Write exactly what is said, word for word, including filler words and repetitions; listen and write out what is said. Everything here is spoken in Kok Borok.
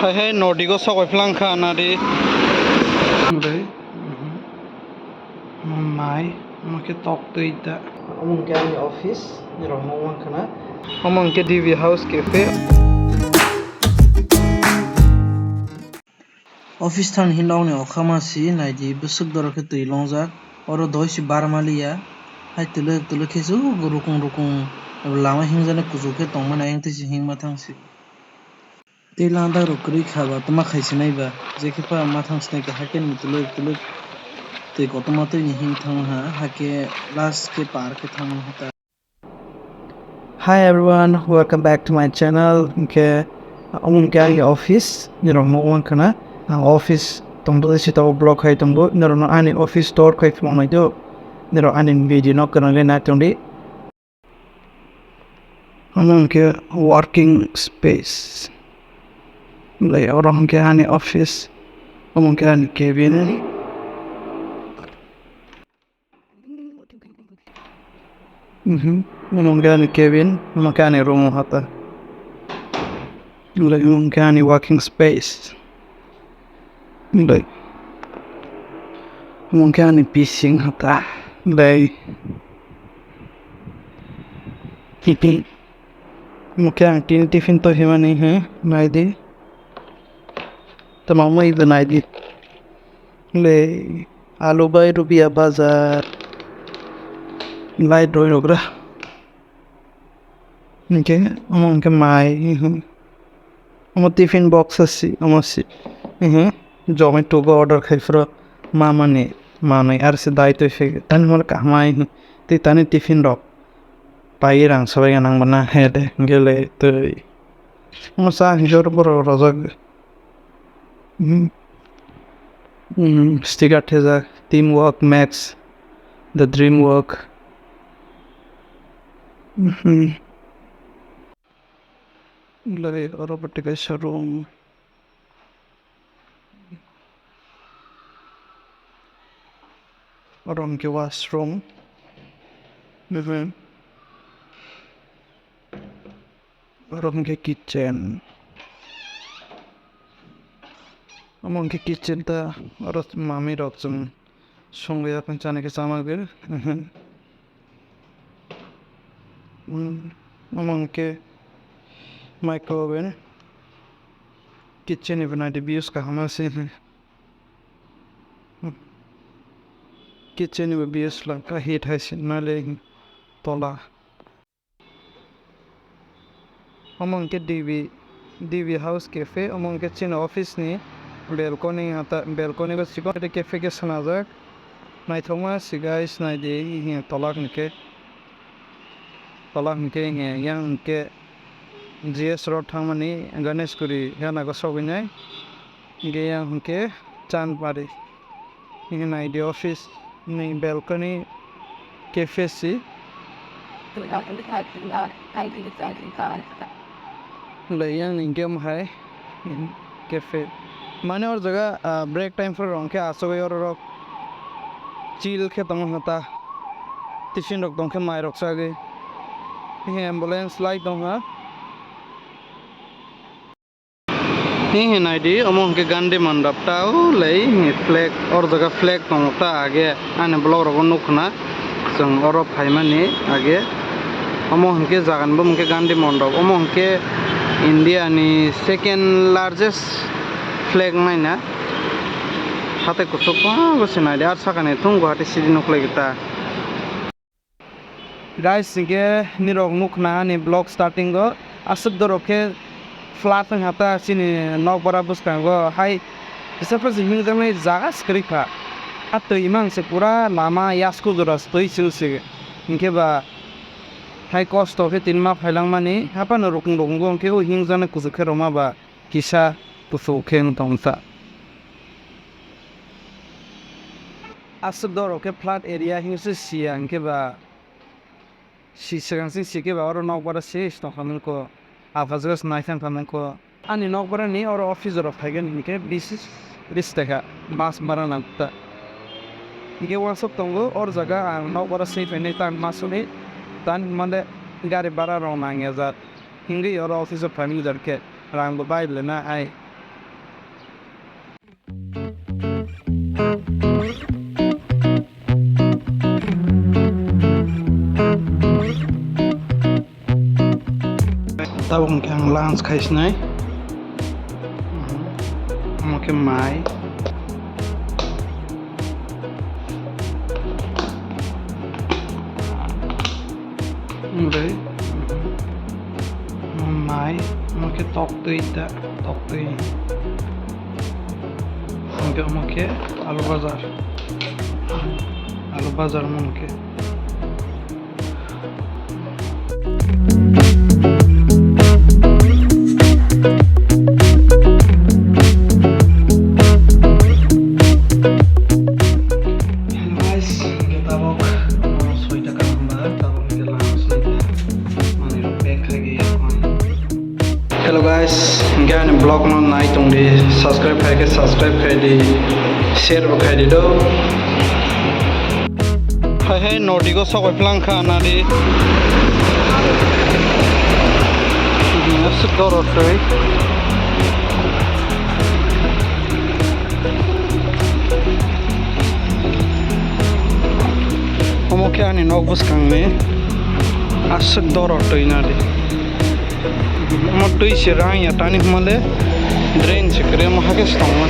Hai hai, nodigo sokoi phlang kha nadi. Bai. Mai, omo khe tok twi ta. Omo hwnkhe ani office, nirok nukmankha na. Omo hwnkhe D B House Cafe. Office thani hinwi nokni okha ma si naidi bwswk dorok khe twi longjak. Oro doi si bar maliya. Hai twlwk twlwk khe se o rukung rukung lama hingjani kuchuk khe tongmani ayang twi se hingma thang si. Tei landak rok kwrwi kha ba twma khai sinai ba, je khe pha ma thang sinai kha, hakhe ni twlwk twlwk twi kotorma twi ni him thang ha, hakhe last khe par khe thang ha ta. Hi everyone, welcome back to my channel. Hwnkhe omo hwnkhe ani office, nirok nukmankha na. Ang office tongdo, sitao vlog khai tongo, norokno ani office tour khai phunuknai do, norok ani video no kwrwngwi nai tongdi. Omo hwnkhe working space. Belai oro hwnkhe ani office. Omo hwnkhe ani cabin. Mhm. Omo hwnkhe ani cabin. Omo hwnkhe ani room hata. Belai omo hwnkhe ani working space. Belai. Omo hwnkhe ani P C hata. Belai. Tiffin. Omo khe ang tini tiffin twi himani, he, naidi. Tamo mui bo naidi. Le, alu bai rubia bajar. Light roi rogra. Hwnkhe, omo hwnkhe mai, he, he. Omo tiffin box asi, omo si. Ehe, Zomato go order khai phuru ma mani manwi R C dai twi phai. Tani hwnba kaham ai, tei tani tiffin rok pai rang sabai gana nang bana he de, gele twi. Omo sa hwnjor borok rojak. Hmm. Hmm, sticker thejak, Team Work Max, The Dream Work. Hmm. Lai oro bwtwi kaisa room. Oro hwnkhe washroom. Mhm. Oro hwnkhe kitchen. Omo hwnkhe kitchen ta, oro mami rok chwng songwi yakung chani khe chama gwi. Omo hwnkhe micro oven. Kitchen ni bo naidi views kaham se. Kitchen ni bo views langkha, heat hai se nale tola. Omo hwnkhe D B, D B House Cafe, omo hwnkhe chini office ni balcony hata, balcony bo chikon tei cafe khe swnajak. Naithokma se guys, naidi, tola hwnkhe, tola hwnkhe, yang hwnkhe G S Road thangmani Ganeshguri gana go sogwinai. Hingke yang hingke Chandmari. Hingke naidi office ni balcony cafe si. Lai yang ni game hai cafe. Mane or jaga, ah, break time phuru rong khe asogoi oro rok chill khe tongo hota. Tiffin rok tong khe mai rok chagwi. Hingke ambulance lai tong ha. Hing hinai di, omo hingke Gandhi Mandap ta, o lei, hing flag, or jaga flag tongo ta age, ani vlog rogo nukha na, chwng oro phaimani age, omo hingke jaga ni bo hingke Gandhi Mandap, omo hingke India ni second largest flag naina, hatai kuchuk bwswk se nai di, ar saka ni thung Guwahati city nuklai ta. Guys, hingke nirok nukha na ani vlog starting o, aswk dorok khe flood wng ha ta chini nokbara bwskango hai kisa phano se himjaknai jaga se kwrwi kha. A twi mang se pura lama yasku jora se twi chwng se, hingke ba hai kosto khe tini ma phailangmani haphano rukung rukung bo hingke o himjaknai kuchuk khe rwma ba kisa kuchuk khe wng tong ta. Aswk dorok khe flood area hingse siya hingke ba. Si swkang chwng si khe ba oro nokbara se tong kha nang kho. Apha jaga se nai thang kha nang kho. Ani nokbara ni oro office rok phai khe hwn khe bis, bis taka mas bara nang ta. Hingke uansuk tongo or jaga ang nokbara se phainai tang masuni tan hwnmale gari bara rok nang ya jak. Hingke oro office o phai nang jak khe rang bo bai le na ai. Tabuk hwnkhe ang lunch khaisinai. Omo khe mai. Omo mai, omo khe toktwi da, toktwi. Hwnkhe omo khe alu bajar. Alu bajar omo khe. Hello guys, hwnkhe tabuk, uh, soita kaham ba, tabuk hwnkhe lama soita. Manwi rok pack khai di yakon. Hello guys, hwnkhe ani vlog no nai tong di, subscribe khai khe subscribe khai di, share bo khai di do. Hai hai, nodi go sokoi phlang kha nadi. Aswk dorot twi. Omo khe ani nok bwskangni, aswk dorot twi nadi. Omo twi se rang ya tani hwnmale drain se kwrwi omo hakhe se tongma.